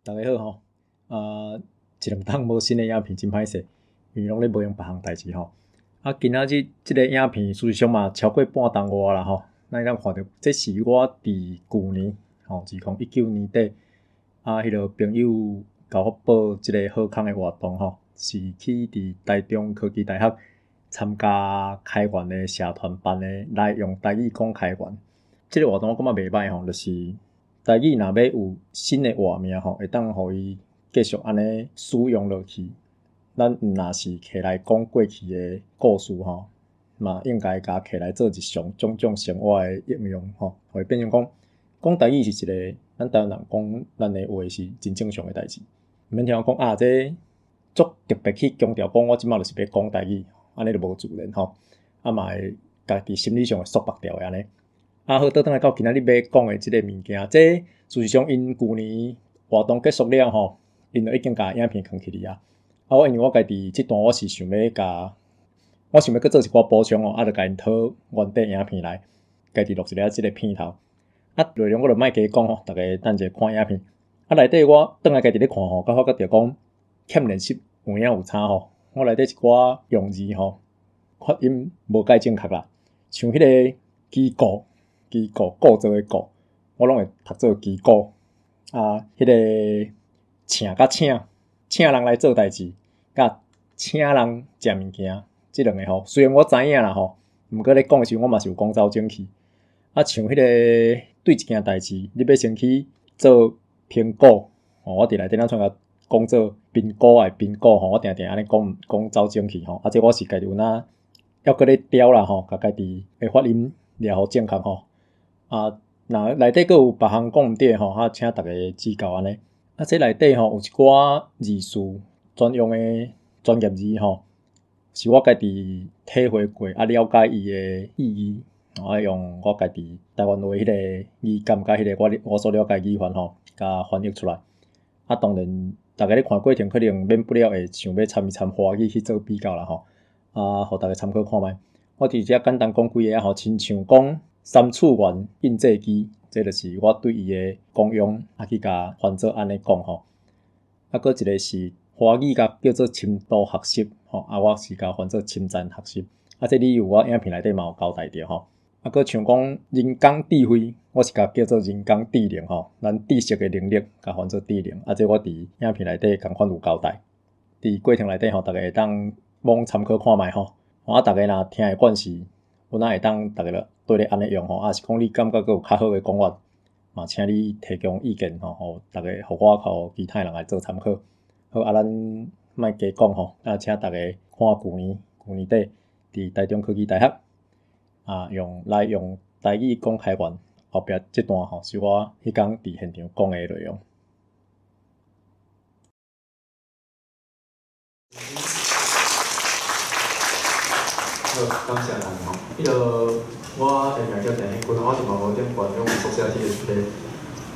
大家好吼，啊，一兩冬無新的影片真歹勢，因為攏咧無閒別項代誌吼。啊，今仔日這个影片事實上嘛超過半冬外啦吼。咱會當看著，這是我佇舊年吼，2019年底啊，彼个朋友共我報這个好康的活動吼，是去佇台中科技大學參加開源的社團辦的，來用台語講開源。這个活動我感覺袂䆀吼，就是，台語若欲有新的活名吼，會當予伊繼續按呢使用落去。咱毋若是摕來講過去的故事吼，嘛應該共摕來做日常種種生活的應用吼，予伊變成講講台語是一个咱台灣人講咱的話是真正常的代誌。毋免聽我講啊，這足特別去強調講，我這擺就是欲講台語，按呢就無自然吼，啊嘛會家己心理上會束縛著的按呢。啊好，倒轉來到今仔日欲講的這个物件，這事實上𪜶舊年活動結束了吼，𪜶就已經共影片囥起去啊。啊，我因為我家己這段我是想欲共，我想欲閣做一寡補充吼，啊，就共𪜶討原底影片來，家己錄一下這个片頭。啊，內容我就莫加講吼，逐家等者看影片。啊，內底我轉來家己咧看吼，閣發覺著講欠練習有影有差吼。我內底一寡用字吼，發音無蓋正確啦，像彼个機構。機構構造的構，我攏會讀做機構。啊，彼个請佮請，請人來做代誌，佮請人食物件，這兩个吼，雖然我知影啦吼，毋過咧講的時陣，我嘛是有講走正去。啊，像彼个對一件代誌，你欲先去做評估，吼，我佇內底咱創共講做評估的評估吼，我定定按呢講講走正去吼。啊，這我是家己有哪猶閣咧雕啦吼，共家己的發音掠予正確吼。啊，若內底閣有別項講毋對吼，啊，請逐家指教按呢。啊，這內底吼有一寡字詞專用的專業字吼，是我家己體會過啊，了解伊的意義，啊，用我家己台灣話彼个語感佮彼个我我所了解語法吼，共翻譯出來。啊，當然，逐家咧看過程可能免不了會想欲參一參華語去做比較啦吼。啊，予逐家參考看覓。我佇遮簡單講幾个啊吼，親像講三次元印製機，這就是我對伊的功用，啊去共翻做按呢講吼。啊，閣一个是華語共叫做深度學習吼，啊，我是共翻做深層學習。啊，這理由我影片內底嘛有交代著吼。啊，閣像講人工智慧，我是共叫做人工智能吼，咱知識的能力共翻做智能。啊，這我佇影片內底仝款有交代。佇過程內底吼，逐家會當罔參考看覓吼。啊，逐家若聽會慣勢，有哪會當逐家就對咧按呢用吼，啊是講你感覺閣有較好的講法，嘛請你提供意見吼，予逐家，予我予其他人來做參考。好，啊，咱莫加講吼，啊，請逐家看舊年舊年底佇台中科技大學啊，用來用台語講開源後壁這段吼，是我彼工佇現場講的內容。好，感謝大家吼。彼个我的名叫鄭顯君，我佇萬和頂懸兩宿舍 TSK。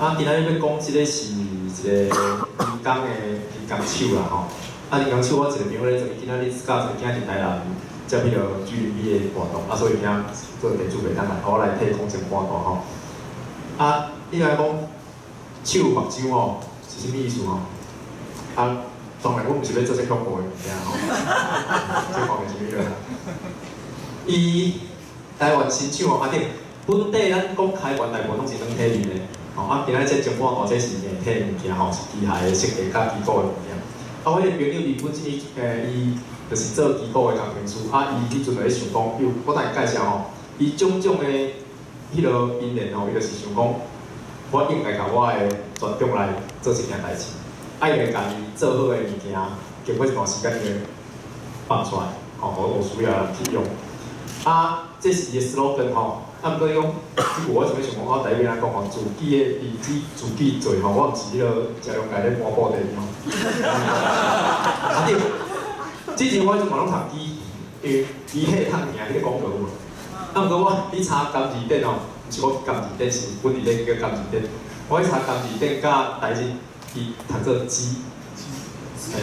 啊，今仔日欲講這个是一个人工的人工手啦吼。啊，人工手我一個朋友咧做，伊今仔日佮一个囝佇台南接彼个 GMB 的活動，啊，所以囝做地主袂當來，我來替伊講前半段吼。啊，你來講手目睭吼是啥物意思吼？啊，當然，阮毋是欲做這恐怖的物件吼，這看袂啥物落。伊台灣新手吼，啊對，本底咱講開源大部分攏是軟體面的，吼啊，今仔這前半段這是硬體物件吼，是機械的設計佮機構的物件。啊，我彼个朋友伊本身伊，伊就是做機構的工程師，啊，伊彼陣就咧想講，比如我等下介紹吼，伊種種的彼落因緣吼，伊就是想講，我應該共我的專長來做這件代誌。啊，伊會共伊做好的物件，經過一段時間伊會放出來，吼，予有需要的人去用。啊，這是伊的 slogan 吼。啊，毋過伊講，這句我想欲想講，我台語按怎講吼？自己的例子自己做吼，我毋是彼个食量界咧搬布袋吼。啊對，之前我彼陣嘛攏讀機，因為機械通贏彼个廣告有無？啊，毋過我去查監字典吼，毋是我去監字典，是本地咧叫監字典。我去查監字典，佮台日伊讀做機，嘿，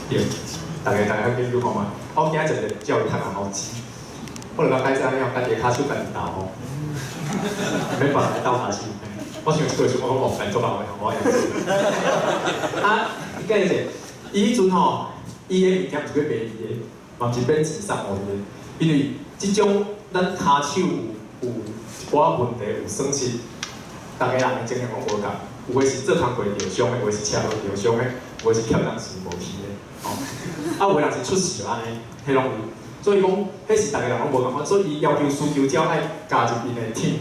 對，逐家逐家較研究看覓。我今仔日就照伊讀啊吼機，我就共改做按呢，家己的跤手家己鬥吼，毋免別人來鬥跤手。我想這個時我講哦，來做工的，我啊，伊講者，伊彼陣吼，伊的物件毋是欲賣伊的，嘛毋是免錢送予伊的，因為這種咱跤手有一寡問題有損失，逐个人的經驗攏無仝，有的是做工課著傷的，有的是車禍著傷的，有的是欠人錢無去的，吼。啊，有的人是出事就按呢，彼攏有。所以講，彼是逐个人攏無仝款，所以伊要求需求者愛加入𪜶的 team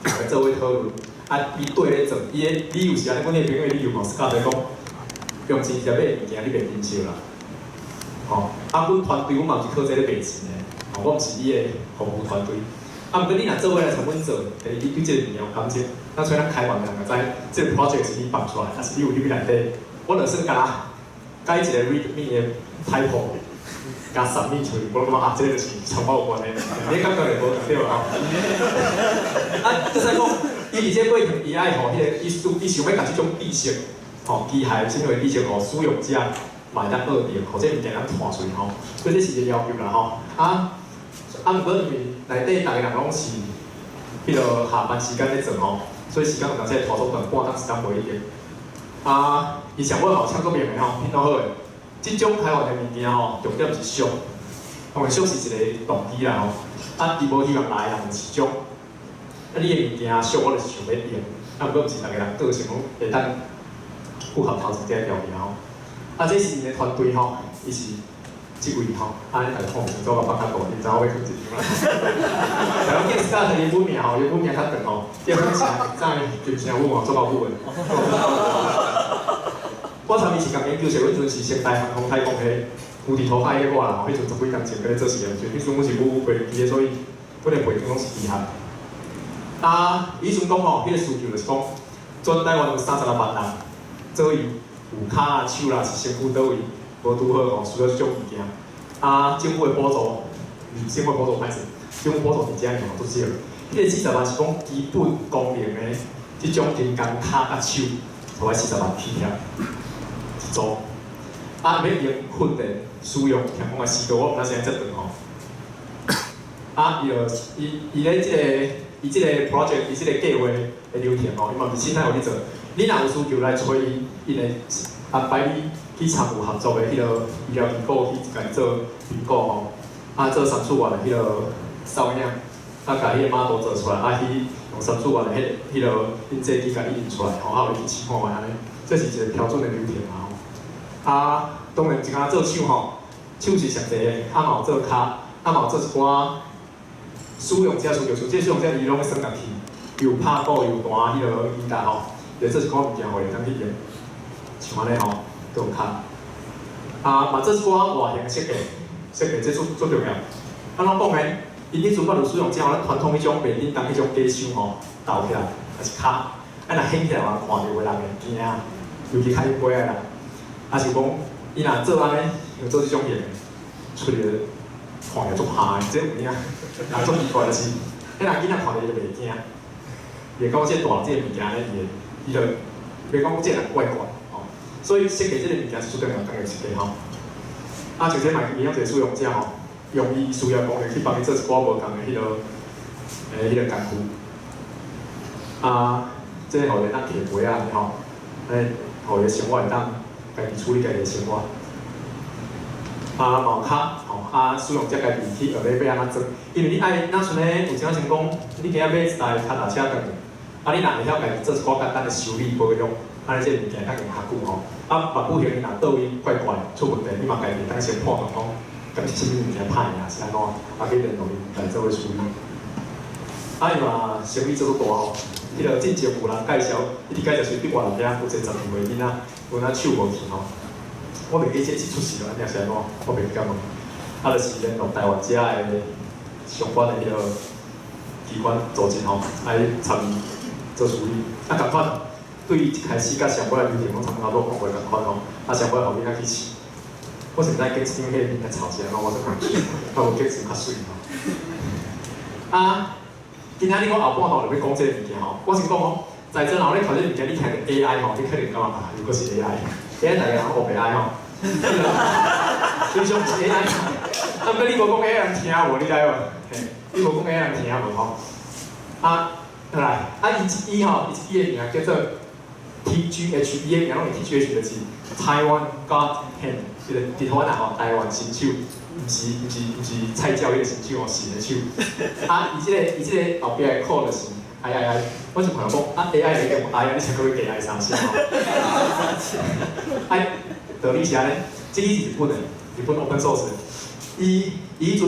來做伙討論。啊，伊綴咧做，伊的理由是按呢，阮彼個朋友的理由嘛，是教做講，用錢食買物件，你袂珍惜啦。吼，啊，阮團隊阮嘛毋是靠這咧賣錢的，吼，我毋是你的服務團隊。啊，毋過你若做伙來參阮做，第二你對這個物件有感情，那所以咱開源的人就知，這個 project 是你放出來，還是你有入去內底？我就算共改一個 readme 的 typo，共 submit 出去，我感覺啊，這個就是參我有關的，你感覺就無仝對吼。啊，就是講，伊佇這過程，伊愛予彼個，伊想欲共這種知識，吼，機械啥物知識，予使用者嘛會當學著，予這物件通傳出去吼。所以這是一個要求啦吼。啊，啊，毋過因為內底逐个人攏是彼個下班時間咧做吼，所以時間有當時會拖足長，半工時間無一定。啊，伊上尾嘛有請足明的吼，品足好的。這種開發的物件吼，重點是俗，當然俗是一個動機啦吼。啊，伊無希望來的人是俗，啊，你的物件俗，我就是想欲用。啊，毋過毋是逐个人個性攏會當符合頭一這個條件吼。啊，這是𪜶的團隊吼，伊是這位吼，啊，你逐个看袂清楚，我放較大，𪜶知我欲囥一張啦。台灣見 Scott 伊本名吼，伊本名較長吼，叫金城金城武吼，足夠武的。我參伊是共研究室，阮陣是成大航空太空系有佇塗海彼我啦吼，彼陣十幾工前閣咧做實驗時，彼陣阮是舞飛機的，所以阮的背景攏是機械。啊，伊陣講吼，彼個需求就是講，全台灣有36萬人左右，有跤啊、手啦，是身軀佗位無拄好吼，需要這種物件。啊，政府的補助，政府補助歹勢，政府補助佇遮用足少。彼個四十萬是講基本功能的這種人工跤佮手，差不多四十萬起跳一組。啊，欲用訓練使用，聽講也4個，我毋知啥遮長吼。啊，伊就伊伊咧這個伊這個 project，伊這個計劃的流程吼，伊嘛毋是凊彩予你做。你若有需求來揣伊，伊會安排你去參與合作的彼個醫療機構去共伊做評估吼。啊，做三次元的彼個掃影，啊，共彼個 model 做出來，啊，去用三次元的彼個印製機共你印出來，吼，啊，予你去試看覓按呢。這是一個標準的流程啊吼。啊，當然一工做手吼，手是上濟的，啊嘛有做跤，啊嘛有做一寡使用者需求，像這使用者伊攏咧耍樂器，又拍鼓又彈彼個吉他吼，就做一寡物件予伊會當去用，像按呢吼，都有較。啊，嘛做一寡外形設計，設計這足足重要。按怎講呢？因彼陣捌有使用者，咱傳統彼種袂振動彼種假手吼，鬥起來，抑是跤，啊若掀起來，人看著有的人會驚，尤其較幼輩的人。啊是講，伊若做按呢，用做這種型的，出來看起來足歹的，這有影，人足奇怪就是，彼人囡仔看著伊就袂驚，伊會感覺這大人這個物件咧，伊會，伊就袂講這個人怪怪，吼。所以設計這個物件是足重要，當個設計吼。啊，像這嘛影響一個使用者吼，用伊需要功能去幫伊做一寡無仝的彼個工具。啊，這個予伊當提杯仔吼，按呢予伊生活會當家己處理家己的生活。啊，嘛有較吼，啊，使用者家己去學咧欲按怎裝，因為你愛，若像咧有啥像講，你今仔買一台跤踏車轉去，啊，你若會曉家己做一寡簡單的修理保養，按呢這個物件較用較久吼。啊，目久型伊若佗位怪怪出問題，你嘛家己會當先判斷講，敢是啥物物件歹啊，是按怎，啊去聯絡𪜶來做伙處理。啊，伊嘛生意做足大吼，彼個進前有人介紹，一直介紹是佇外人遐有一個12歲囡仔，有哪手無去吼。我袂記這是出事了，還是按怎，我袂記問。啊，就是聯絡台灣遮的相關的彼個機關組織吼，來參與做處理。啊，仝款對一開始佮上尾的流程攏差不多講過仝款吼，啊，上尾予囡仔去試。我實在見一張彼個囡仔吵起來，我足興趣，啊，無結算較媠吼。啊，今仔日我後半段就欲講這個物件吼，我先講哦，在座若咧讀這個物件，你聽著 AI 吼，你可能感覺啊，又閣是 AI，AI 逐个人烏白愛吼。所以說毋是 AI，啊，毋過你無講 AI 人聽無，你知無？嘿，你無講 AI 人聽無吼？啊，來，啊，伊這支吼，伊這支的名叫做 TGH，伊的名攏是 TGH，就是 Taiwan God Hand，這個佇台灣啊吼，台灣神手，毋是菜鳥彼个神手哦，神的手。啊，伊這個後壁的 code 就是 I I I，我就看講啊 AI 已經有 I 啊，你才閣欲加 I 啥小吼？哎，道理是按呢，這支是日本的，日本 open source 的。伊彼陣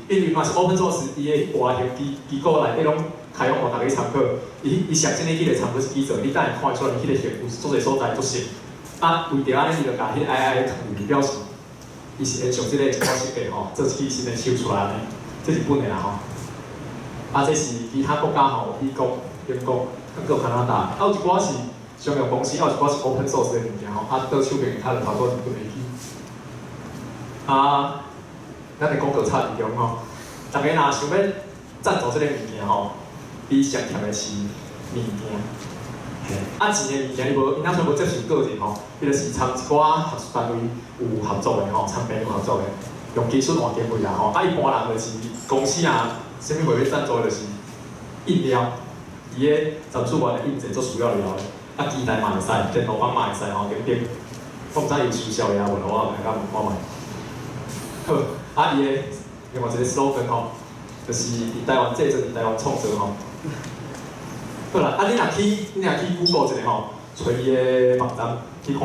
因為嘛是 open source，伊的大型機構內底攏開放予逐家參考。伊上新的彼個參考是基做，你等下看會出來，彼個型有足濟所在足像。啊，為著按呢，伊就共彼個 I I 藏入去，表示伊是延續這個一寡設計吼，做一支新的手出來按呢。這是日本的啦吼。啊，這是其他國家吼，美國、英國、閣有加拿大，啊有一寡是商業公司，啊有一寡是 open source 的物件吼。啊，倒手邊較就頭拄日本的去。啊，咱的廣告插佇中吼，逐家若想欲贊助這個物件吼，伊上欠的是物件。嘿，啊錢的物件伊無，伊若算無接受個人吼，伊就是參一寡學術單位有合作的吼，參朋有合作的，用技術換經費啦吼。啊，一般人就是公司啊，啥物會欲贊助就是印料，伊的10四萬的印製足需要料的，啊機台嘛會使，電路板嘛會使吼，等等。我毋知伊有收銷的啊無，我來甲問看覓。好，啊伊的另外一個 slogan 吼，就是佇台灣製造，佇台灣創造吼。好啦，啊你若去 Google 一下吼，揣伊的網站去看，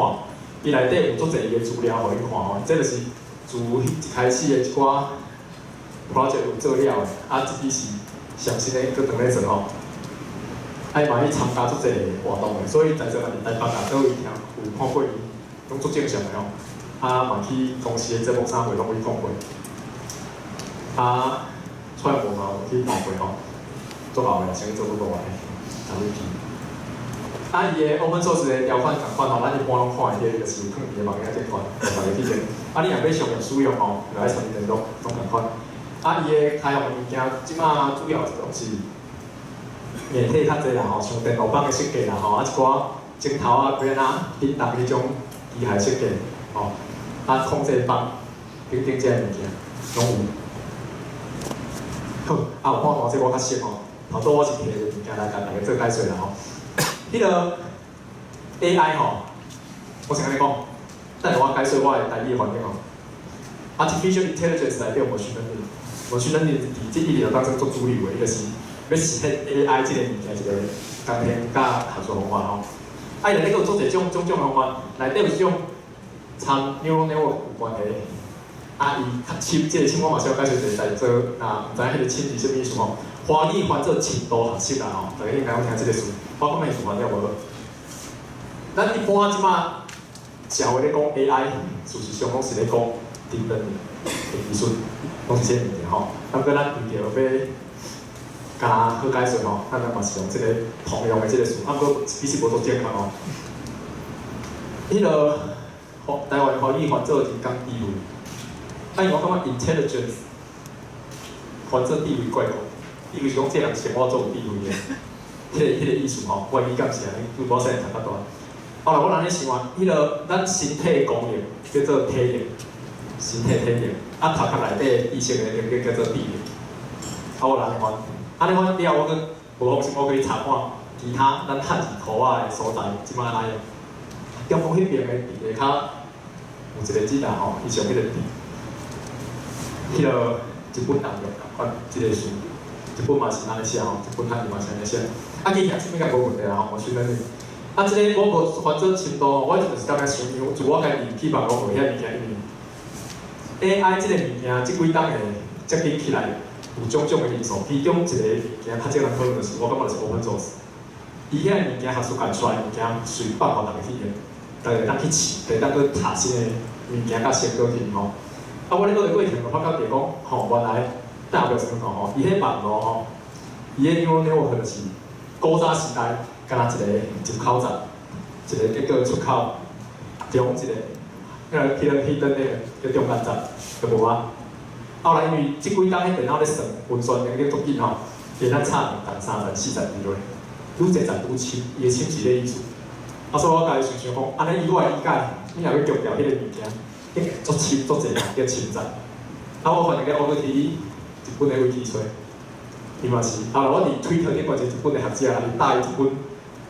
伊內底有足濟伊的資料予你看吼，這就是自一開始的一寡 project 有做了的，啊這支是上新的，閣當咧做吼。啊伊嘛去參加足濟活動的，所以在座若佇台北啊，佗位聽有看過伊，攏足正常的吼。啊嘛去公視的節目啥貨攏去講過。啊，出來無嘛有去看過吼，足後的，啥物做不過來，十幾期。啊，伊的 open source 的條款仝款吼，咱一般攏看會著，就是有囥佇個網頁頂款，大家去認。啊，你若欲商業使用吼，就愛參電腦，攏仝款。啊，伊的開放的物件，這馬主要就是硬體較濟啦吼，像電路板的設計啦吼，啊一寡鏡頭啊、變啊、振動彼種機械設計吼，啊控制棒等等這个物件攏有。好，啊有看大這我較熟吼，頭拄我是提一個物件來共大家做解說啦吼。彼個 AI 吼，我先共你講，等下我解說我的台語環境吼。Artificial intelligence 內底有 machine learning，machine learning 佇這一年當中足主流的，伊就是欲實現 AI 這個物件一個工程佮學術方法吼。啊，伊內底閣有足濟種種種方法，內底有一種參 neural network 有關係。啊，伊較深，這個深我嘛小解說一下，在做若毋知影彼個深是啥物意思吼。華語翻做深度學習啦吼，大家應該攏聽這個詞，我感覺意思翻了無好。咱一般這馬社會咧講 AI，事實上攏是咧講 deep learning 的技術，攏是這個物件吼。啊，毋過咱為著欲較好解說吼，咱嘛是用這個通用的這個詞，啊，毋過其實無足正確吼。彼個台灣華語翻做人工智慧，啊，因為我感覺 intelligence 翻做智慧怪怪，意思是講這個人生活足有智慧的，彼個意思吼，我理解是按呢，拄我細漢讀較大。後來我按呢想啊，彼個咱身體功能叫做體能，身體體能，啊頭殼內底意識的能力叫做智能。啊，我按呢翻，按呢翻了後，我閣無放心，我閣去查看其他咱漢字箍仔的所在，這擺按怎樣？中國彼邊的佇下跤有一個字啦吼，伊是用彼個字，彼個日本人用仝款這個詞，日本嘛是按呢寫吼，日本漢字嘛是按呢寫。啊，其實啥物較無問題啦吼，我選咱啊，這個我無翻做深度，我就是感覺想，因為自我家己去網路學遐物件，因為 AI 這個物件，這幾冬會接緊起來，有種種的因素，其中一個物件較少人討論就是，我感覺就是 open source。伊遐物件學術界出來的物件，隨放予逐家去用，逐家會當去試，會當閣讀新的物件佮成果去吼。啊，我咧做的過程就發覺著講，吼，原來大學生講吼，伊彼網路吼，伊彼 neural network 就是古早時代，敢若一個入口站，一個結果出口，中一個，彼個彼陣那個叫中間站，就無啊。後來因為這幾工彼電腦咧算運算能力足緊吼，電腦插兩層、三層、四層佇落，愈濟層愈深，伊的深是這個意思。啊，所以我家己想想講，按呢以我的理解，你若欲強調彼個物件，應該足深足濟層叫深層。啊，我發現咧，我閣去日本的維基揣，伊嘛是，後來我佇推特頂懸一個日本的學者，伊帶一本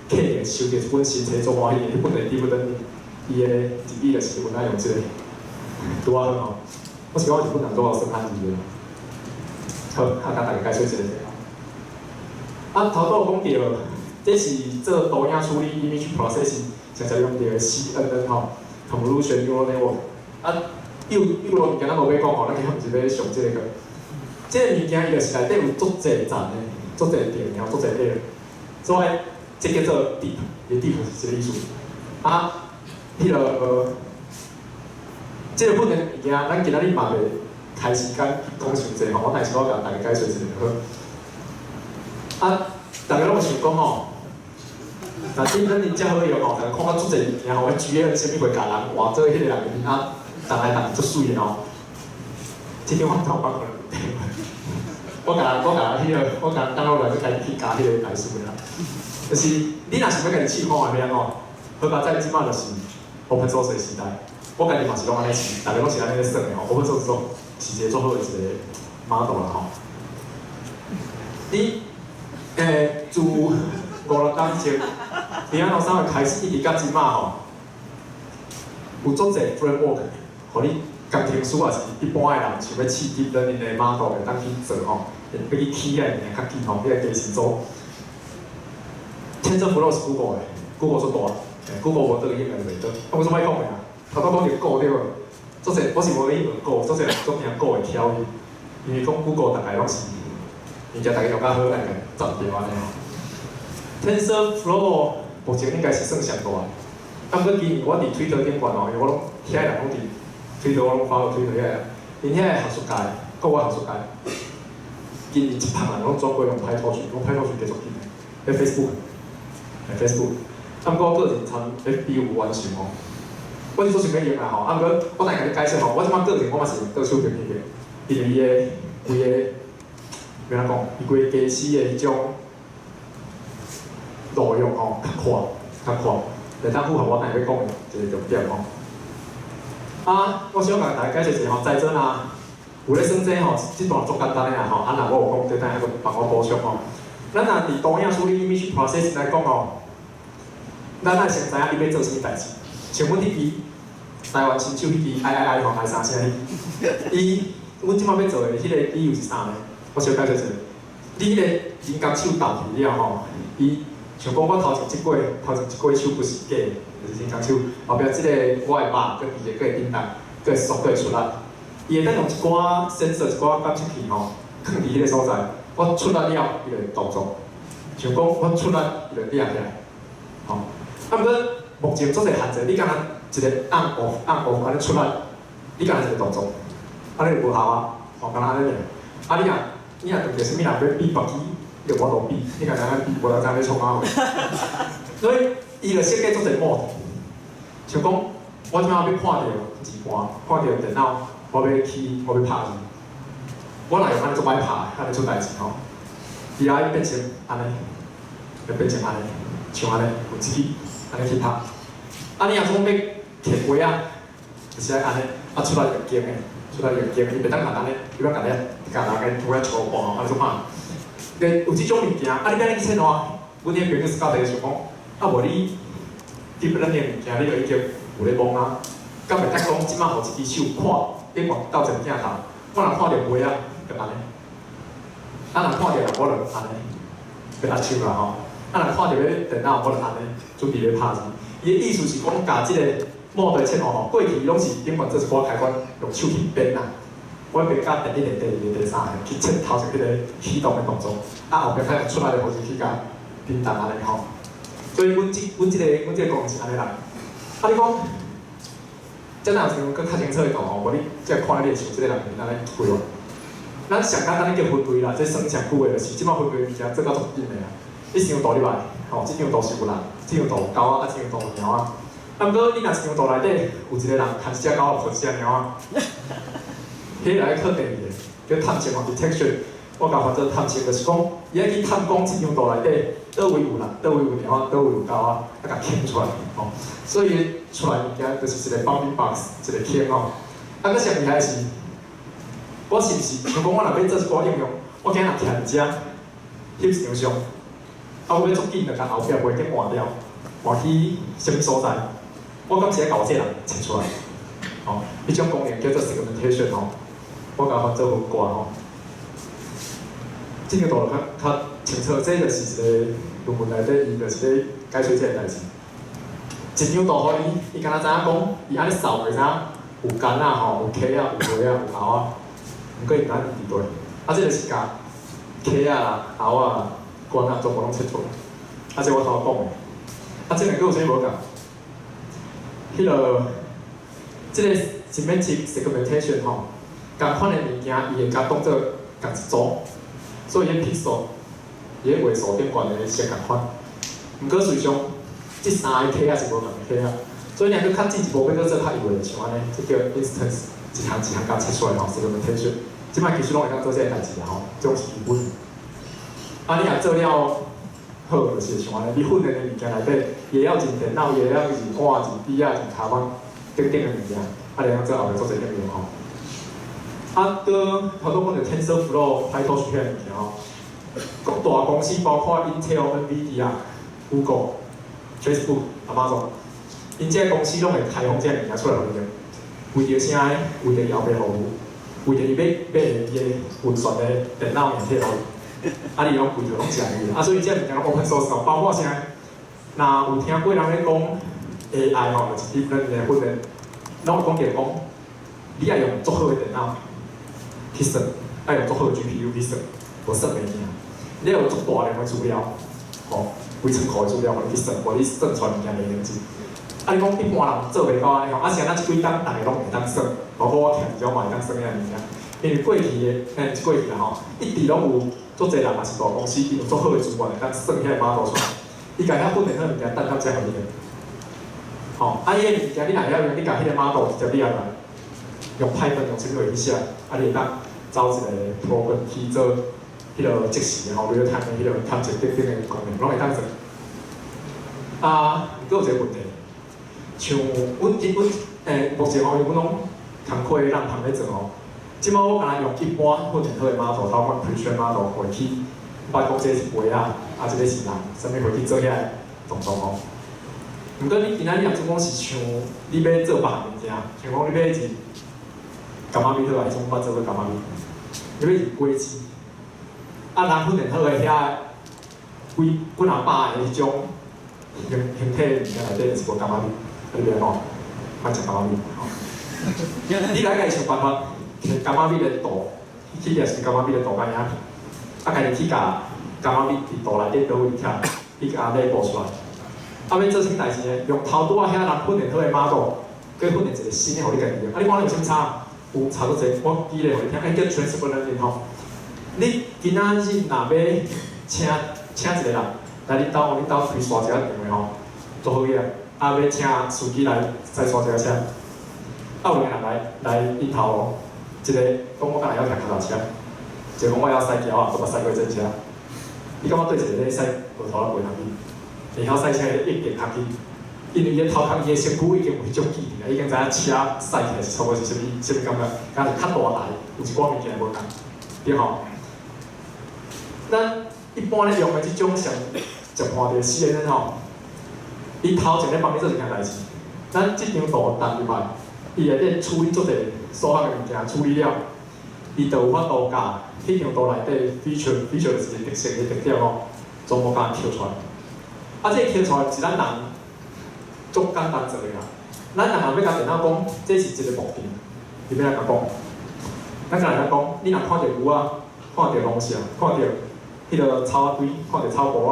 客收著一本新冊做歡喜的，彼本就是 deep learning，伊的日語就是阮愛用這個，拄仔好吼。我是講日本人拄好算漢字的。好，啊，共大家解說一下。啊，頭拄有講著，這是做圖影處理 image processing 常常用著的 CNN 吼，Convolution Neural Network。啊，有有路物件咱無欲講吼，咱今仔毋是欲上這個。這個物件伊就是內底有足濟層的，足濟層，然後足濟個，所以這叫做 deep，伊 deep 是這個意思。啊，彼個，這個本的物件，咱今仔日嘛袂開時間講傷濟吼，我但是我共大家解說一下就好。啊，逐家攏有想講吼，若真咱遮好用吼，逐家看到足濟物件吼，GAN 啥物會共人換做彼個人的面啊，動來動足媠的吼。這點我毋知有可能我共彼個，我共等落來閣家己去加彼個代數啦。就是你若想欲家己試看覓按怎，好佳哉這擺就是 open source 的時代，我家己嘛是攏按呢試，逐家攏是按呢咧算的吼。open source 做是一個足好的一個 model 啦吼。你自五六冬前，佇安怎3月開始一直到這擺吼，有足濟 framework，予你工程師也是一般的人想欲試 deep learning 的 model 會當去做吼，欲去起遐物件較緊吼，彼個機器做。TensorFlow 是 Google 的，Google 足大，Google 無倒應該就袂倒。啊，我做歹講的啊，頭拄講著 Go 對無？足濟，我是無咧學 Go，足濟人足驚 Go 會挑伊，因為講 Google 逐家攏是物件逐家用較好，愛共佔著按呢吼。TensorFlow 目前應該是算上大，啊，毋過今年我佇推特頂懸吼，因為我攏遐人攏佇推特，我攏 follow 推特遐人，𪜶遐個學術界，國外學術界，今年一幫人攏轉過用 PyTorch，講 PyTorch 加足緊的，彼 Facebook，Facebook，啊，毋過我個人參 FB 有完成吼，我是做想欲用啦吼，啊，毋過我等下共你解釋吼，我這擺個人我嘛是用倒手邊彼個，因為伊的規個，欲按怎講，伊規個公司的彼種路用吼較快，較快，會當符合我等下欲講的一個重點吼。啊，我想共大家解釋一下吼，在座啊，有咧算這吼，這段足簡單的啦吼，啊，若我有講，這等下閣幫我補充吼。咱若佇圖影處理 image processing 來講吼，咱愛先知影你欲做啥物代誌。像阮彼支台灣新手彼支 I I I 吼，愛三聲彼支，伊，阮這擺欲做的彼個理由是啥呢？我小解釋一下。你彼個人工手導去了吼，伊像講我頭前這過，頭前這過手不是假的，就是人工手，後壁這個我的肉閣佇個閣會振動，閣會縮閣會出力。伊會當用一寡 sensor 一寡感測器吼，囥佇彼個所在，我出力了，伊就會動作。像講我出力，伊就掠起來，吼。啊，毋過目前足濟限制，你敢若一個按 off 按 off 按呢出力，你敢若一個動作，按呢就無效啊，吼，敢若按呢爾。啊，你若遇著啥物人欲比別支，你就無法度比，你敢若按呢比，無人知影欲創啥貨。所以伊就設計足濟 mode，像講我這擺欲看著字盤，看著電腦，我欲起，我欲拍字，我若用按呢足歹拍，按呢出代誌吼。伊愛變成按呢，就變成按呢，像按呢，有一支按呢去拍。啊，你若講欲摕杯仔，就是愛按呢，啊出來就堅的，出來就堅的，伊袂當共按呢，伊欲共你共人個拄仔粗半吼，按呢足拍。有這種物件，啊你欲按呢去切換？阮彼朋友教的想講，啊無你 deep learning 的物件，你就已經有咧摸啊。敢會當講，這擺予一支手看，頂懸鬥一個鏡頭，我若看著杯仔，就按呢。啊，若看著人，我就按呢，欲按手啦吼。啊，若看著咧電腦，我就按呢，準備咧拍字。伊的意思是講，共這個 mode 切換吼，過去攏是頂懸做一寡開關，用手去編啦。我編甲第一個、第二個、第三個去切頭前彼個啟動的動作，啊後壁才出來的方式去共振動按呢吼。所以阮這個功能是按呢來。啊，你講，這若有閣較清楚的圖吼，無你這看你會像這個人按呢規劃。咱上簡單的叫分類啦，這算上久的就是，這擺分類物件做到足緊的啊。你一張圖入來，吼，這張圖是有人，這張圖有狗仔，啊，這張圖有貓仔。啊，毋過你若一張圖內底有一個人牽一隻狗仔，抱一隻貓仔，彼個愛靠第二個叫探測吼，detection。我共翻做探測，就是講，伊愛去探講這張圖內底佗位有人，佗位有貓仔，佗位有狗仔，啊，共牽出來，吼。所以出來物件就是一個 bounding box，一個圈吼。啊，閣上厲害是，我是毋是像講我若欲做一寡應用，我今若徛佇遮，翕一張相，啊，我欲足緊就共後壁背景換掉，換去啥物所在？我敢是愛共我這个人切出來？吼，彼種功能叫做 segmentation 吼，我共翻做分割吼。這個圖較較清楚，這就是一個論文內底，伊就是咧解說這个代誌。一張圖予你，伊敢若知影講，伊按呢掃會知影有柑仔吼，有柿仔，有梅仔，有餚仔，毋過伊毋知伊佇佗。啊，這就是共柿仔啦、餚仔、柑仔全部攏切出來。啊，這我頭講的。啊，這兩個有啥物無仝？彼个，這个 semantic segmentation 吼，仝款的物件，伊會共當做仝一組，所以彼 pixel，伊个畫素頂懸的色仝款。毋過事實上，這三个柿仔是無仝的柿仔，所以你若閣較進一步欲閣做較幼的，像按呢，這叫 instance，一項一項共切出來吼，segmentation。這擺其實攏會當做這个代誌啦吼，這種是基本。啊，你若做了好，就是像按呢，你訓練的物件內底，伊會曉認電腦，伊會曉認碗、認筆仔、認跤蠓等等的物件，啊，會當做後壁做這應用吼。啊，閣頭拄講著 TensorFlow、PyTorch 彼个物件吼，各大公司包括 Intel、NVIDIA、Google、Facebook、Amazon，𪜶這个公司攏會開放這个物件出來予你用，為著啥呢？為著伊後壁服務，為著伊欲買伊的運算的電腦硬體予伊，啊，你攏規條攏食伊，啊，所以這个物件攏 open source 哦，包括啥？若有聽過人咧講 AI 吼，就是 deep learning 的訓練，攏有講著講，你愛用足好的電腦去算，愛用足好的 GPU 去算，無算袂贏。你愛有足大量的資料，吼，規倉庫的資料，予你去算，無你算出來物件袂用真。啊，你講一般人做袂到按呢吼，啊，是按怎這幾工逐个攏會當算，包括我徛佇遮嘛會當算遐物件。因為過去的，毋是過去啦吼，一直攏有足濟人嘛是大公司，伊有足好的資源會當算遐個 model 出來，伊共遐訓練好物件等到遮予你用。吼，啊，伊个物件你若會曉用，你共彼個 model 直接你來用 Python 用啥物話去寫，啊，你會當走一個 program 去做彼個即時的吼，real time 的彼個探測等等的功能，攏會當做。啊，閣有一個問題，像阮阮目前吼，因為阮攏工課人通咧做吼，這擺我敢若用一般訓練好的 model，頭款 pretrain model 回去，捌講這是雞仔，啊，這個是人，啥物回去做遐个動作吼。毋過你今仔日若總講是像你欲做別項物件，像講你欲認柑仔蜜好啊，彼種捌做過柑仔蜜，你欲認果子，啊，人訓練好的遐幾幾若百个彼種形形體的物件內底，就是無柑仔蜜，啊，你欲按怎？莫食柑仔蜜吼。你來家己想辦法，摕柑仔蜜的圖，去掠是柑仔蜜的圖共影片，啊，家己去共柑仔蜜佇圖內底佗位徛，去共 label 出來。啊，欲做啥物代誌呢？用頭拄仔遐人訓練好的 model，閣訓練一個新的予你家己用。啊，你看有啥物差？有差足濟。我舉例予你聽，欸，叫 transfer learning 吼。你今仔日若欲請請一個人來恁兜，恁兜開沙一個長的吼，做好嘢。啊，欲請司機來載沙一個車。啊，有兩個人來來𪜶頭路，一個講我敢若曉騎腳踏車，一個講我曉駛轎仔，閣捌駛過戰車。你感覺佗一個咧駛無頭仔袂通去？會曉駛車的一定較去，因為伊的頭殼、伊的身軀已經有彼種記憶啊，已經知影車駛起來是差不多是啥物啥物感覺，敢是較大台，有一寡物件無仝，對吼？咱一般咧用的這種上食盤著 CNN 吼，伊頭前咧幫你做一件代誌，咱這張圖彈入來，伊會咧處理足濟數學的物件，處理了，伊就有法度共彼張圖內底 feature，feature 就是一個特色的特點吼，全部共抾出來。啊，這個抾出來毋是咱人足簡單做的啦。咱人若欲共電腦講，這是一個木凳，你欲按怎共講？咱敢會當講，你若看著牛仔，看著龍蛇，看著彼個草仔堆，看著草埔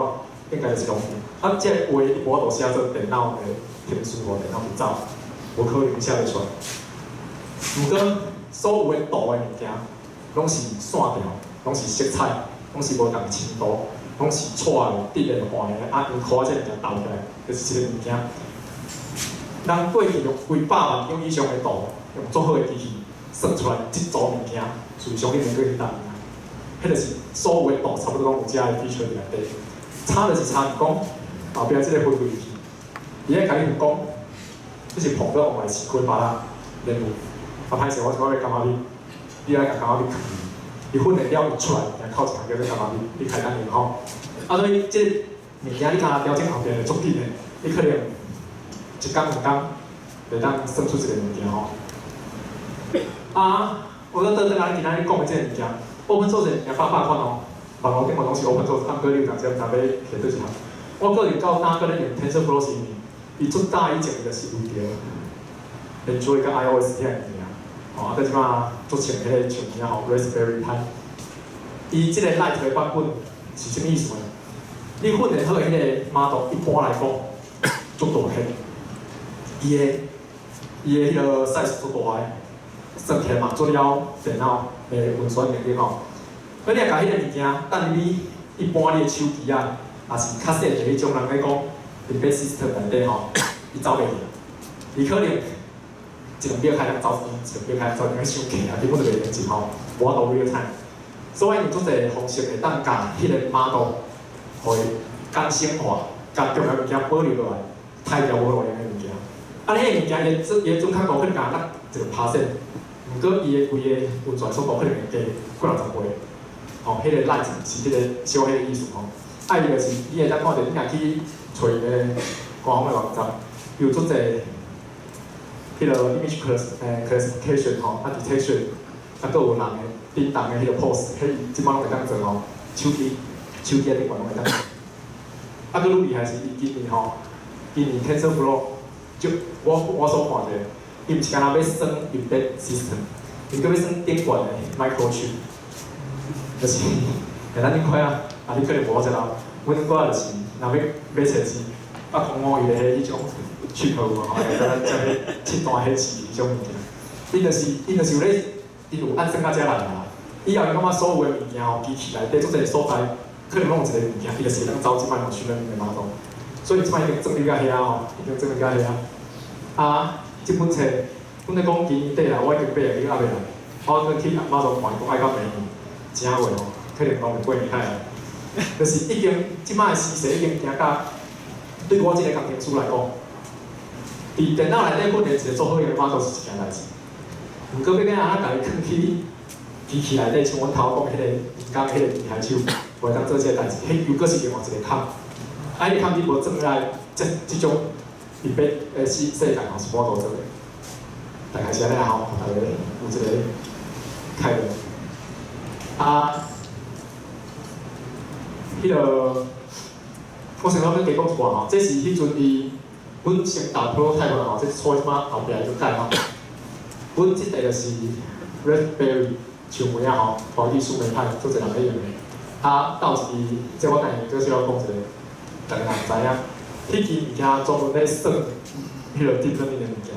仔，應該就是農田。啊，這個話伊無法度寫做電腦的程式，予電腦去走，無可能寫會出來。毋過所有的圖的物件，攏是線條，攏是色彩，攏是無仝深度，攏是錯的、直的、橫的，啊，用箍這物件鬥起來，就是一個物件。人過去用幾百萬張以上的圖，用足好的機器算出來這組物件，事實上你免閣去答。彼就是所有的圖差不多攏有遮的 feature 佇內底。差就是差佇講後壁這個分類器，伊會共你講，這是膨樂王的市區巴拉連路。啊，歹勢，我這擺欲感覺你，你愛共感覺你囥。伊訓練了伊出來，物件靠一項叫做幹嘛？你開單用吼。啊，所以這個物件你敢若調整後邊會足緊的，你可能一工兩工會當算出一個物件吼。啊，我閣倒轉來今仔日講的這個物件，open source 的物件百百款哦，網路頂懸攏是 open source，啊，毋過你有當時毋知欲摕佗一項。我個人到今閣咧用 TensorFlow 是因為伊足早以前就是為著 Android 佮 iOS 遐物件，吼，啊，閣這擺足穿彼個像物吼 Raspberry Pi。伊這個 Lite 的版本是啥物意思呢？你訓練好的彼個 model，一般來講足大個，伊的彼個 size 足大个，算起來嘛足了電腦的運算能力吼。所以你若共彼個物件等入去一般你的手機啊，抑是較細的彼種人咧講，embedded system 內底吼，伊走袂去。伊可能一兩秒開當走一兩秒開當走，因為傷快啊，根本就袂用錢吼，無法度 real time。所以有足濟方式會當共彼個 model，予伊簡省化，共重要物件保留落來，刣掉無路用的物件。啊，你彼個物件伊的準確度可能共1%，毋過伊的規個運算速度可能會加幾若十倍。吼，彼個 Lite 是彼個小彼個意思吼。啊，伊就是你會當看著，你若去揣伊个官方的網站，有足濟彼個 image classification 吼，啊 detection，啊，閣有人的叮當的彼個 pose，彼這擺攏會當做吼，手機頂懸攏會當做。啊，閣愈厲害是伊今年吼，今年 TensorFlow 就我所看者，伊毋是干焦欲算 embedded system，伊閣欲算頂懸的 microchip，就是，咱恁看啊，啊你可能無我這老，阮我就是若欲買冊子，啊空五伊的彼種 chip 有無吼，會當才欲切斷彼字彼種物件。𪜶就是有咧，𪜶有按算到遮來啊。以後伊感覺所有的物件吼，機器內底足濟所在，可能攏有一個物件，伊就是會當走這擺用訓練的 model。所以這擺已經轉入到遐吼，已經轉入到遐。啊，這本冊，阮咧講今年底啦，我已經買啊，伊猶未來。我閣去馬上看，伊講愛到明年正月吼，可能講過年較會來。就是已經這擺的時勢已經行到，對我這個工程師來講，佇電腦內底訓練一個做好用的 model 是一件代誌。毋過欲欲按怎共伊囥去機器內底，像阮頭講彼個人工彼個機械手，會當做這個代誌，彼又閣是另外一個坎。啊，彼個坎你無轉來，這種 embedded 世界吼是無法度做的。大概是按呢吼，大家有一個概念。啊，彼個我先講欲加講一寡吼，這是彼陣伊，阮先打 prototype 吼，這錯這擺後壁就改吼。阮這塊就是 Raspberry 樹莓仔吼，華語樹莓派，足濟人咧用的。啊，鬥一支，這我等下閣小可講一下，逐家若毋知影，彼支物件專門咧算彼個 deep learning 的物件，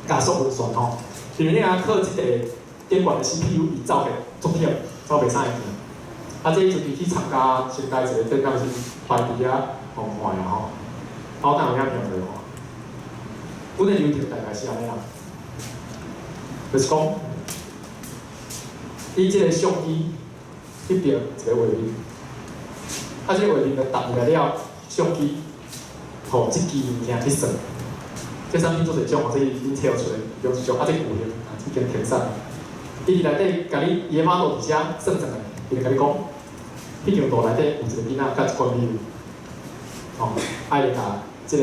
加速運算吼。因為你若靠這塊頂懸的 CPU，伊走起足忝，走袂啥會行。啊，這陣伊去參加參加一個展覽是排佇遐予看的吼。啊，我等有影片互你看。阮的流程大概是按呢啦，就是講，伊這個相機彼邊一個畫面，啊，這個畫面就沓入來了，相機，予這支物件去算。這產品足濟種吼，這是 Intel 出的其中一種，啊，這舊型啊已經停產。伊佇內底共你伊的 model 佇遮算算的，伊就共你講，彼張圖內底有一個囡仔佮一罐米粉，吼，啊，伊就共這個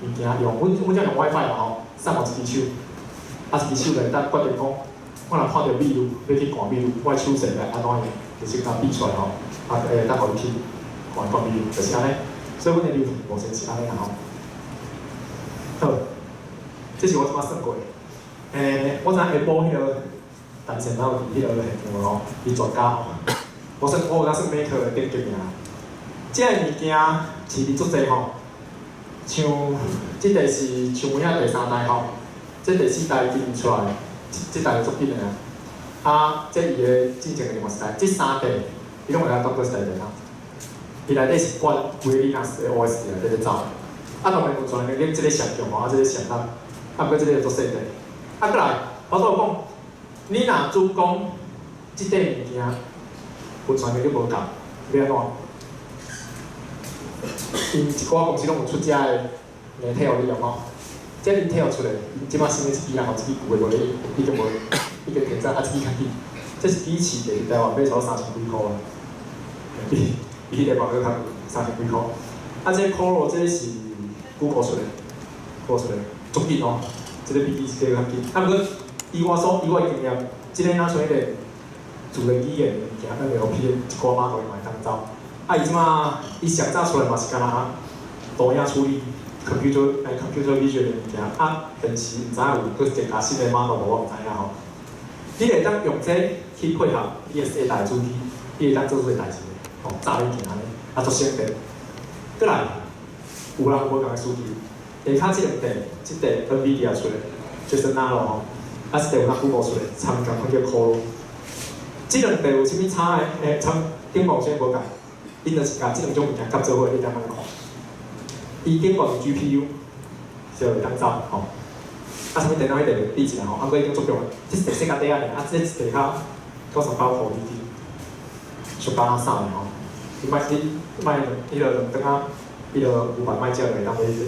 物件用，阮遮用 WiFi 嘛吼，送予一支手，啊，一支手就會當決定講，我若看著美女，欲去灌美女，我的手勢來按怎樣，就是共比出來吼，啊，會當予伊去灌灌美女，就是按呢。所以阮的流程目前是按呢啦吼。好，這是我這擺算過的。我知影下晡彼個陳先生有佇彼個現場吼，伊專家吼。我算我有當算 Maker 的等級爾。這個物件飼佇足濟吼，像這個是樹莓仔第三代吼，這第四代今年出來，這代就足緊的啊。啊，這伊的進前的另外一代，這三代伊攏會當當做一台電腦。伊內底是灌規個 Linux 的 OS 佇內底咧走。啊，當然運算能力這個上強吼，啊，這個上力，啊，毋過這個足細塊。啊，閣來，我拄有講，你若主講這塊物件運算能力無夠，欲按怎？𪜶一寡公司攏有出遮的硬體予你用吼，這 Intel 出的，這擺新的一支啦吼，這支舊的無咧，已經無，已經停產，啊，這支較緊。這是比市價台灣買差不多三千幾箍啊，比彼個閣較三千幾箍。啊，這 Coral 這是 Google 出的，Google 出的，足緊哦，這個比這個較緊。啊，毋過以我的經驗，這個若像彼個自然語言的物件，NLP 的一寡碼都嘛會當走。啊，伊這馬伊上早出來嘛是敢若圖影處理 computer vision 的物件，啊，現時毋知影有閣增加新的 model 無，我毋知影吼。你會當用這去配合你的世代主機，你會當做出個代誌的，吼，早已經按呢，啊，足省電。閣來，有人有無仝的需求？下跤這兩塊，這塊 NVIDIA 出的，Jetson Nano 吼，啊，這塊有咱 Google 出的，參仝款叫 Coral。這兩塊有啥物差的？欸，參頂懸啥物無仝？𪜶就是共這兩種物件合做伙，你當按呢看。伊頂懸是 GPU，就會當走吼。啊，啥物電腦彼塊比一下吼，啊，毋過已經足強，這一塊細甲短仔爾，啊，這一塊較98塊美金，俗甲啥爾吼。你莫彼落兩頓仔，彼落500賣食就會當買一個。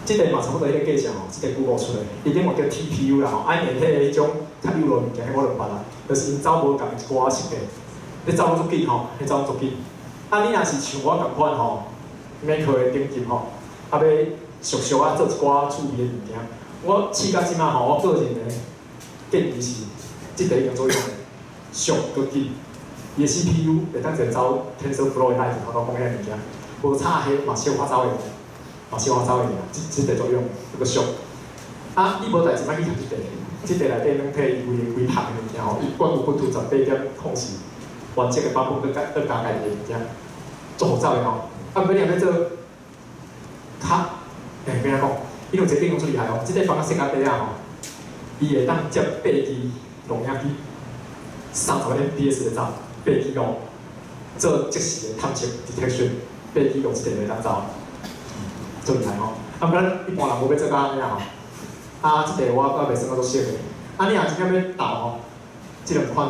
這個嘛差不多彼個價錢吼，這個 Google 出的，伊頂懸叫 TPU 啦吼，啊，因會彼種較幼路物件，彼我就毋捌啦，就是𪜶走無仝一寡設備，咧走攏足緊吼，彼走攏足緊。啊，你若是像我仝款吼，Mac 的頂級吼，啊欲俗俗啊做一寡趣味的物件，我試到這馬吼，我個人的建議是，這塊已經做用的，俗閣緊。伊的 CPU 會當一個走 TensorFlow 的 Lite 頭拄講彼個物件，無差彼嘛小可走會，嘛小可走會爾，這塊作用閣俗。啊，你無代誌莫去讀這塊，這塊內底軟體伊規個規項的物件吼，伊管有 Ubuntu 18.04完整的版本，閣加閣加家己的物件，足好走的吼。啊，毋過你若欲做較，欸，欲按怎講？因為這應用足厲害哦，這塊放較細較短仔吼，伊會當接8G 錄影機，30 fps 的走，8G 哦，做即時的探測 detection，8G 用這塊會當走，足厲害吼。啊，毋過咱一般人無欲做到按呢吼。啊，這塊我閣袂算較足熟的。啊，你若真正欲鬥吼，這兩款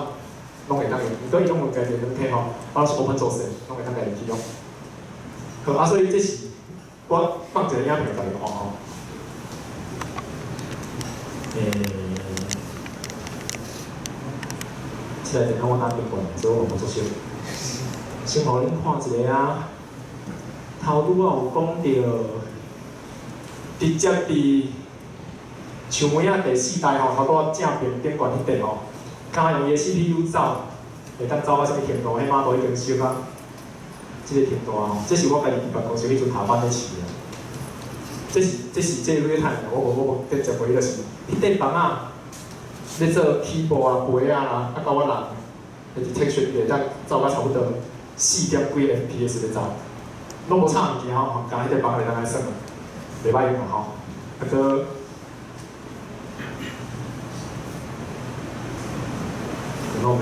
攏會當用，毋過伊攏有家己的軟體吼，啊，攏是 open source 的，攏會當家己去用。好，啊，所以這是我放一個影片予大家看吼。欸，這個電腦我打習慣，所以我無足熟。先予恁看一下啊，頭拄仔有講著，直接佇像尾仔第四代吼，頭拄仔正邊頂懸彼塊吼，敢用伊的 CPU 走，會當走到啥物程度？彼碼都已經熟啊，這個程度啊吼，這是我家己佇辦公室彼陣頭班咧試的。這是這個趁我無直接過，就是彼塊板仔咧做起步啊、飛啊啦，啊到我人的 detection 會當走到差不多4點幾 FPS 咧走，攏無差物件吼，共彼塊板仔會當來算，袂歹用吼。啊閣，我們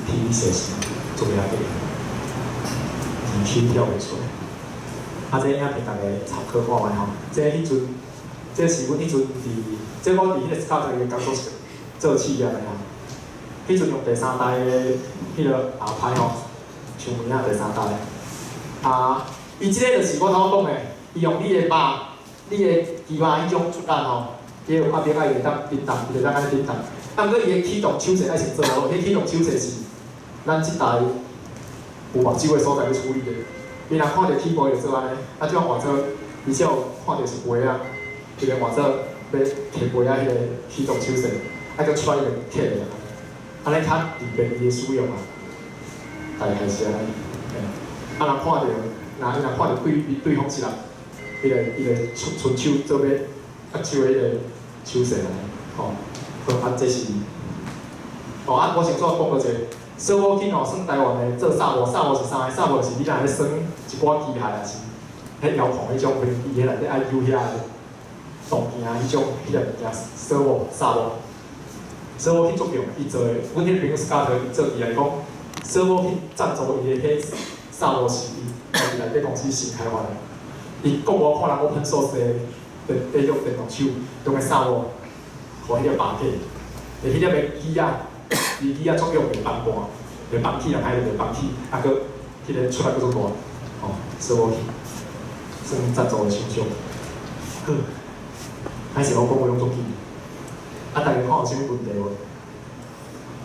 P 設施做遐個，二 Q 跳袂出來。啊，這影片大家參考看覓吼。這彼陣，這是阮彼陣佇，這我佇彼個 Scott 的工作室做試驗的吼。彼陣用第三代的彼個後排吼，像有影第三代。啊，伊這個就是我頭講的，伊用你的肉、你的肌肉彼種觸感吼，伊有壓力啊，伊會當震動，伊會當按呢震動。啊，毋過伊的啟動手勢愛先做好，彼啟動手勢是咱這台有目睭的所在去處理的。伊若看著起步，伊就做按呢，啊，這種換做，伊才有看著是杯仔，伊就換做欲提杯仔彼個啟動手勢，啊，閣出來伊就起來，按呢較利便伊的使用啊，大概是按呢。啊，若看著，若伊若看著對對方是人，伊就伸手做欲握手的彼個手勢按呢，吼。好，啊，這是，哦，啊，我先煞講過一個，servo key 吼，算台灣的做 servo，servo 是啥？servo 是你若咧耍一寡機械，也是彼遙控彼種飛機，彼內底愛扭遐個動件彼種彼個物件，servo servo。servo key 足強，伊做的，阮彼個朋友 Scott 伊做起來講，servo key 贊助伊的彼 servo 是伊家己內底公司新開發的。伊國外看人 open source 的電彼種電動手，用的 servo，予彼個把架，彼粒的機仔，伊機仔作用袂崩盤，袂崩起，人歹就袂崩起，啊，閣彼個出來閣足大，吼，servo key，算贊助的廠商。好，歹勢我講話攏足緊，啊，大家看有啥物問題無？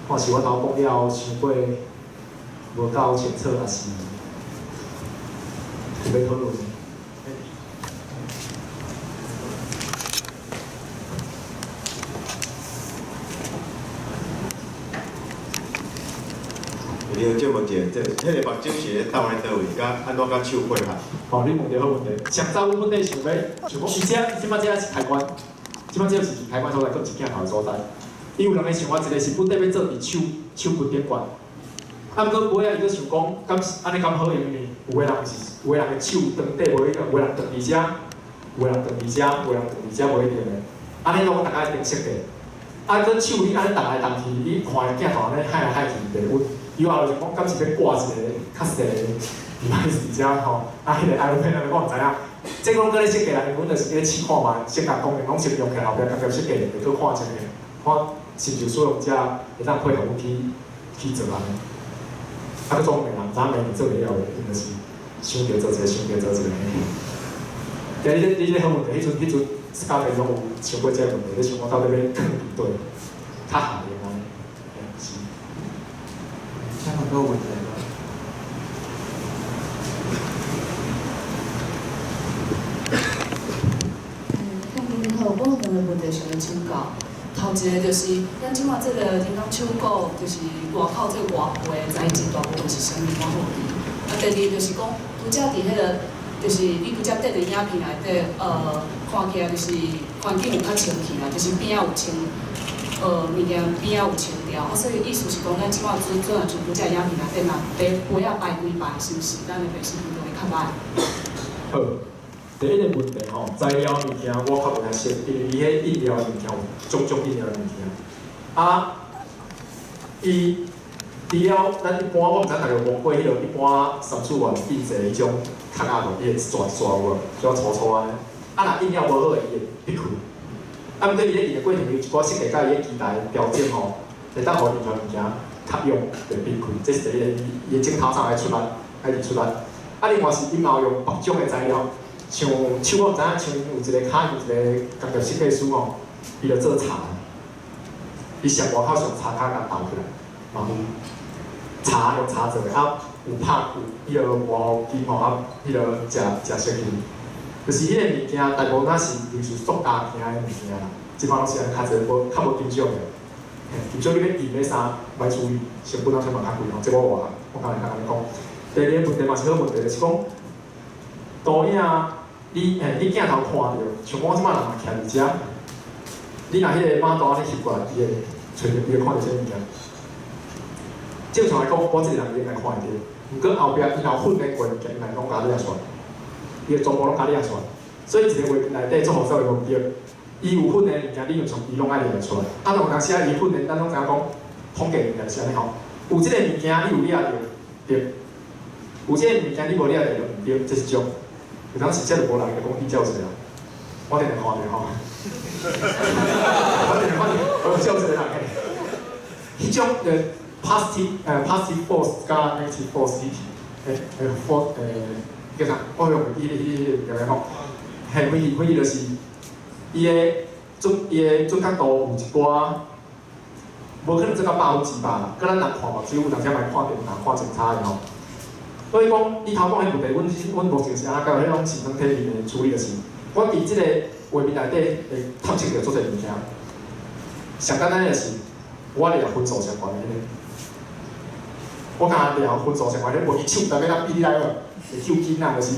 看是我頭講了傷過無夠清楚，抑是有欲討論的？你好，借問一下，這彼個目睭是咧鬥咧佗位，佮按怎佮手配合？吼，你問著好問題。上早阮本底想欲，想講，伊這這擺這是開關，這擺這是開關所在，閣一鏡頭的所在。伊有兩个想法，一个是本底欲做佇手手骨頂懸，啊，毋過尾仔伊閣想講，敢是按呢敢好用？因為有的人是，有的人的手長短無一樣，有的人長佇遮，有的人長佇遮，有的人長佇遮無一定的。按呢攏逐家定設計。啊，閣手你按呢動來動去，你看的鏡頭按呢海來海去袂穩。伊後就講，敢是欲掛一个較細的 device 佇遮吼，啊，彼个 iPad 安呢，我毋知影。這攏閣咧設計啦，因為阮就是咧試看覓，先共功能攏先用起來，後壁家己設計，會閣看一下，看是毋是使用者會當配合阮去去做按呢。啊，閣總袂人知影明年做袂了的，因就是想著做一个，想著做一个。對，你這好問題，彼陣 Scott 攏有想過這个問題，咧想講到底欲囥佇佗，較合用按呢，是。請問閣有問題無？向斌你好，我有兩个問題想欲請教。頭一个就是，咱這擺這个人工手骨，就是外口這个外皮的材質，大部分是啥物款好滴？啊，第二就是講，拄才佇彼个，就是你拄才綴的影片內底，看起來就是環境有較清氣啦，就是邊仔有清，物件邊仔有清掉，啊，所以意思是講，咱這擺準準啊，像拄才影片內底，若杯仔排幾排，是毋是咱的辨識度就會較歹？好，第一个問題吼，材料物件我較無太熟，因為伊彼印料的物件有種種印料的物件。啊，伊除了咱一般，我毋知大家有摸過彼个一般三次元印製彼種殼仔無？伊會一撮一撮有無？小可粗粗按呢。啊，若印了無好的，伊會閉開。啊，毋過伊咧印的過程，有一寡設計佮伊的機台調整吼，會當予印出來物件較用袂閉開。這是第一个，伊的鏡頭上愛出力，愛佇出力。啊，另外是伊嘛有用別種的材料，像手我毋知影，像有一个跤有一个工業設計師吼，伊就做柴，伊上外口上柴跤共鬥起來，嘛有柴用柴做的，啊有拍有彼个磨機吼，啊彼个食食熟去，就是彼个物件大部分仔是類似塑膠件的物件啦，這擺攏是按呢較濟無較無金屬的，嘿，金屬你欲印欲啥歹處理，成本攏嘛較貴吼，這我有我剛才共你講。第二个問題嘛是好問題，就是講投影，你嘿，你鏡頭看著，像我這擺人徛佇遮，你若彼个馬肚按呢翕過來，伊會揣著，伊會看著啥物件？正常來講，我這個人應該看會著，毋過後壁伊若有訓練過的物件，伊嘛攏共掠出來，伊會全部攏共掠出來。所以一个畫面內底做複雜的目的，伊有訓練的物件，理論上伊攏愛掠出來。啊，有當時啊，伊訓練，咱攏知影講統計物件是按呢吼，有這個物件你有掠著，對。有這個物件你無掠著就毋對，這是種。有當時這就無人會講你照一個人，我定定看著吼，我定定看著，我照一個人的。彼種positive force 佮 negative force 彼force 叫啥？我用彼個點講？嘿，反正就是伊的準確度有一寡，無可能做到100%啦。閣咱人看目睭，有當時嘛會看電腦看真差的吼。所以講，你頭講彼問題，阮目前是按怎解決？彼種是軟體面的處理，就是我佇這個畫面內底會探測著足濟物件。上簡單的是，我掠分數相關的彼个，我敢掠分數相關的，無伊手逐欲按比你來無？會救囡仔就是，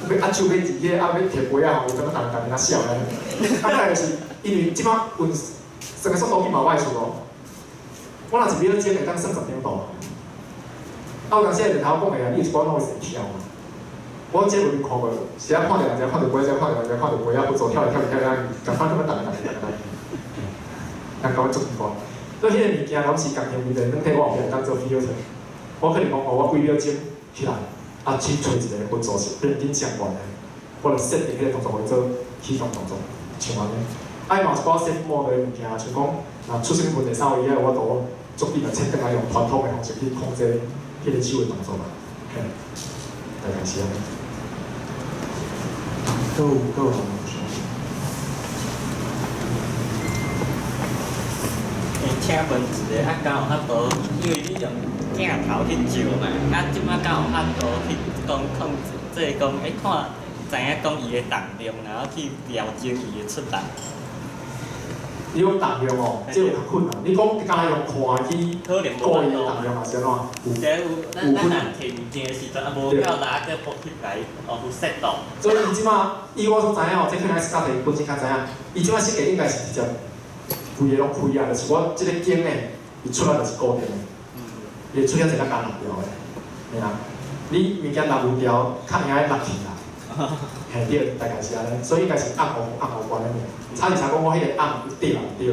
欲按手欲佇彼啊欲摕杯仔吼，有感覺逐个逐个笑咧。啊，再來就是因為這擺運算的速度去嘛歹處哦。我若一秒鐘會當算10張圖。啊，有當時日頭講的啊，你有一寡攏會跳嘛。我這畫面看過，是啊，看著人家看著杯仔，看著人家看著杯仔，分數跳來跳去跳來跳去，共款咁樣逐个逐个逐个，人感覺足奇怪。所以彼個物件攏是共樣問題，軟體我後壁會當做 filter。我可能講哦，我幾秒鐘起來，啊去揣一個分數是平均相關的，我就設定彼個動作會做啟動動作，像按呢。啊，伊嘛有一寡 safe mode 的物件，像講若出啥物問題啥，伊愛有法度足緊來切轉來用傳統的方式去控制彼個手的動作嘛。嘿，大概是按呢。閣有人欸，請請問一下，啊，敢有法度？因為你用鏡頭去照嘛，啊，這擺敢有法度去講控制，即係講會看知影講伊的重量，然後去調整伊的出力。你講重量哦，這有較困難。你講敢若用看去可能無顧伊的重量，還是按怎？有這有咱咱若提物件的時陣，啊，無夠力，叫搏去來哦，有速度。所以伊這擺以我所知影吼，這可能是家己本身較知影。伊這擺設計應該是直接規个攏開啊，就是我這個鏡的，伊出來就是固定的，伊會出現一個艱落掉的，嘿啊。你物件落無掉，較會用落去啦。嘿對，大概是按呢，所以應該是按予按予關的爾。差是差講我彼個按有對啊毋對，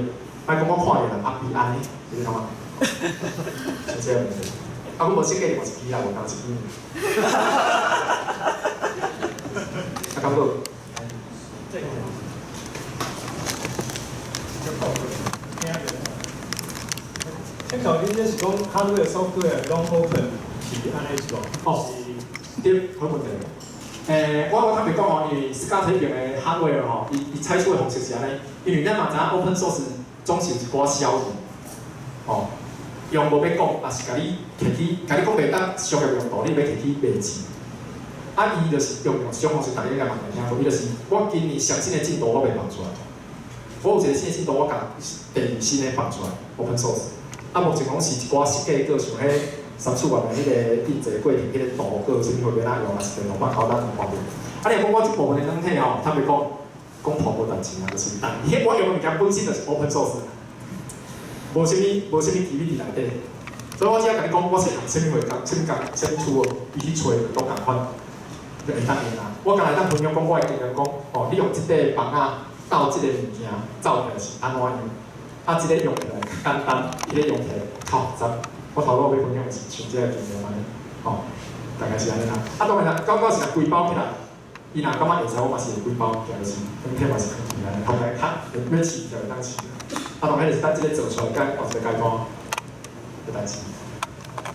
莫講我看伊人壓比按呢，你感覺？像這個問題。啊，阮無設計嘛一支啦，無共一支。啊，敢閣？這個。請教你這是講 hardware software 攏 open 是按呢是無？哦，對，好問題。我坦白講哦，因為 SCART 彼爿的 hardware 吼，伊伊採取的方式是按呢，因為咱嘛知影 open source 總是有一寡小義，吼，用無欲講，也是共你提去，共你講袂當商業用途，你欲提去賣錢。啊，伊就是用用一種方式，大家應該嘛會聽過，伊就是我今年上新的進度我袂放出來，我有一個新的進度，我共第二新的放出來，open source。啊，目前攏是一寡設計過像彼三次元的彼個印製過程，彼個圖過啥物貨欲按怎用，也是電腦版口咱有看著。啊，你若講我這部分的軟體吼，坦白講，講破無代誌啊，就是，但彼我用的物件本身就是 open source，無啥物機密佇內底。所以我只要共你講，我是用啥物貨共啥物共啥物出伊去揣都仝款，就會當用啊。我敢若會當分享講我的經驗，講哦，你用這塊枋仔鬥這個物件，走起來是按怎樣？啊，這個用起來較簡單，彼個用起來較複雜。我頭路欲分享的是像這個經驗按呢，吼，大概是按呢啦。啊，當然啦，到到時若規包起來，伊若感覺會使，我嘛是會規包，就是軟體嘛是囥起來，後來較欲試就會當試。啊，當然就是等這個做出來，佮後一個階段的代誌。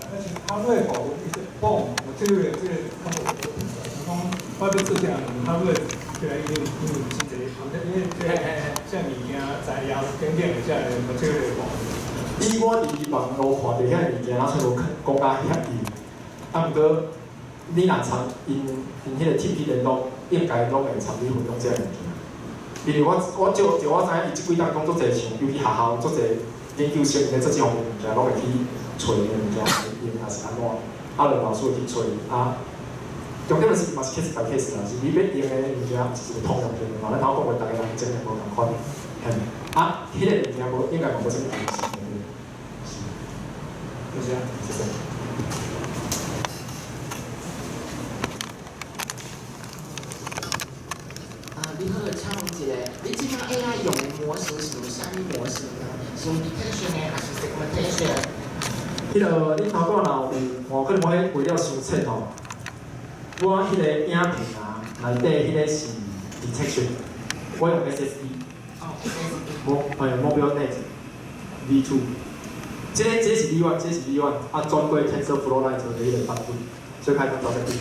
但是哈瑞部分，伊個 BOM，這個較無，像講我欲做這項，哈瑞起來因為真濟，因為這這物件材料等等的這個這個部分。以我佇網路看著遐物件，若像無講甲遐幼，啊，毋過你若參𪜶𪜶彼個鐵皮聯絡，應該攏會參你分享這个物件。因為我照照我知影，伊這幾冬講足濟像，尤其學校足濟研究生咧做這方面物件，攏會去揣伊的物件來用，抑是按怎，啊，就老師會去揣啊。重點是嘛是 case by case 啦，是你欲用的物件，毋是一個通用性的嘛。咱頭講話，逐个人經驗無仝款，嘿，啊，彼個物件無應該嘛無啥物關係。是，多謝，謝謝。啊，你好，請問一下，你這擺 AI 用的模型是用啥物模型呢？是用 detection 的，還是 segmentation？彼個你頭拄仔若有，哦，可能我彼資料傷淺吼。我彼個影片啊，內底彼個是 detection，我用 SSD。哦，SSD。模哎 MobileNet V2，這個是 V1，這個是 V1，啊轉過 TensorFlow Lite 的彼個版本，所以開當走遮緊，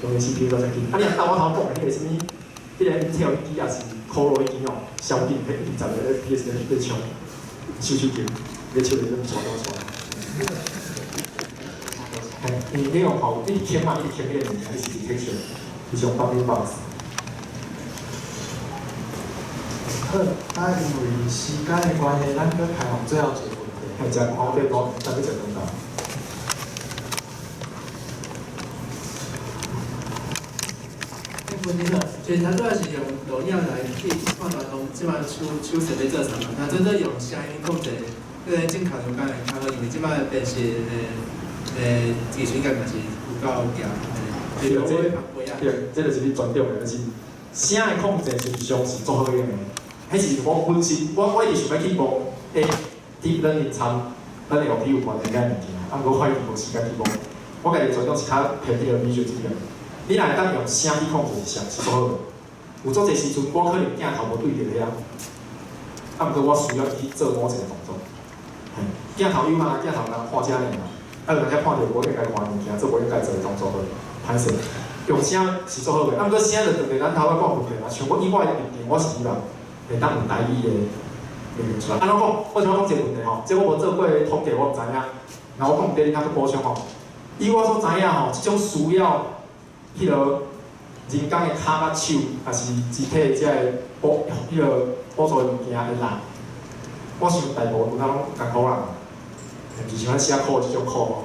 用的 CPU 走遮緊。啊，你若鬥我頭講的彼個啥物，彼個 Intel 彼支也是 Coral 彼支哦，小緊，彼20個 FPS 咧咧衝，手手緊，咧手咧咧掣掣掣。嘿，因為你用吼，你輕嘛，你輕彼個物件，你是 detection，你是用 bounding box。好，啊，因為時間的關係，咱閣開放最後一個問題。嘿，食我對講，咱欲食中晝。問題好，其實頭拄仔是用錄影來去判斷講，這擺手手勢欲做啥嘛。若真正用聲音控制，這個正確度敢會較好，因為這擺電視的技術應該嘛是有夠強。對，這對，這就是你專長的，就是聲的控制實際上是足好用的。彼是我本身，我一直想欲去摸，deep learning 參咱的 NLP 有關的遐物件，啊，毋過我一直無時間去摸。我家己專長是較偏彼個美術這邊。你若會當用聲去控制是啥是足好的。有足濟時陣，我可能鏡頭無對著遐，啊，毋過我需要去做某一個動作。嘿，鏡頭有啊，鏡頭人看遮爾嘛，啊，人遐看著無應該看的物件，做無應該做的動作，歹勢。用聲是足好的，啊，毋過聲就對咱頭仔講問題嘛。像我以我的立場，我是希望會當用台語的物件出來。按怎講？我想講一個問題吼，這我無做過統計，我毋知影。然後我講第二，較閣補充吼，以我所知影吼，這種需要彼個人工的跤佮手，抑是肢體這个輔彼個輔助的物件的人，我想大部分攏艱苦人，毋是像咱寫苦這種苦吼。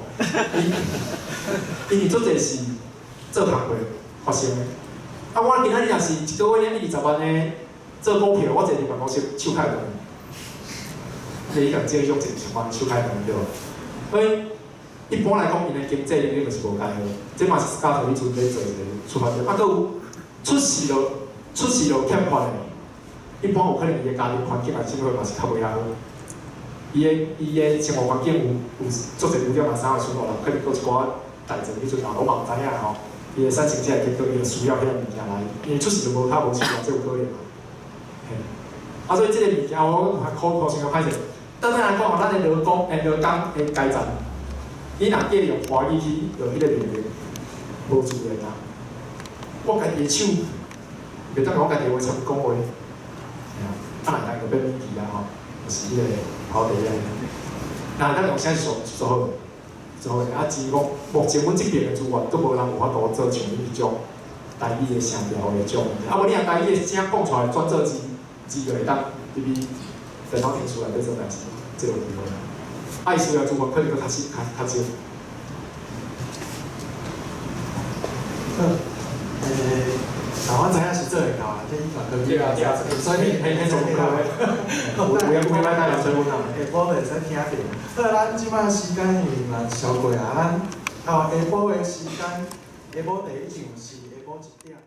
因為足濟是做工課發生的。啊，我今仔日若是一個月領20萬的做股票，我坐佇辦公室手較會斷。你共借種20萬手較會斷對無？所以一般來講，𪜶的經濟能力就是無介好，這嘛是斯嘉特彼陣咧做一個出發點。啊，閣有出世就欠缺的，一般有可能伊的家庭環境啊，生活嘛是較袂遐好。伊的生活環境有足濟污點啊，啥會出落來，可能閣一寡代誌彼陣啊，我嘛毋知影吼。伊會產生這個結果，伊就需要彼個物件來，因為出世就無跤無手啊，這有可能嘛。嘿，啊，所以這個物件我較可可先較歹勢。簡單來講吼，咱的勞工的勞工的階層，你若計用華語去落彼個命令，無自然啊。我家己的手，袂當用我家己的話參講話，啊，若當就變機器啊吼，就是彼個跑第一。若當用啥是做做好，做好啊，只是講目前阮這邊的資源，閣無人有法度做像你彼種台語的聲調的這種。啊，無你若台語的聲講出來，轉做字，字就會當入去電腦程式內底做代誌，這有機會。啊，伊需要資源可能閣較少較較少。好，那我知影是做會到啦，這伊嘛可以。對啊對啊，所以你迄種可能，有有有歹來催阮啊。下晡會使聽著。好，咱這擺時間因為嘛超過啊，咱哦下晡的時間，下晡第一場是下晡1點。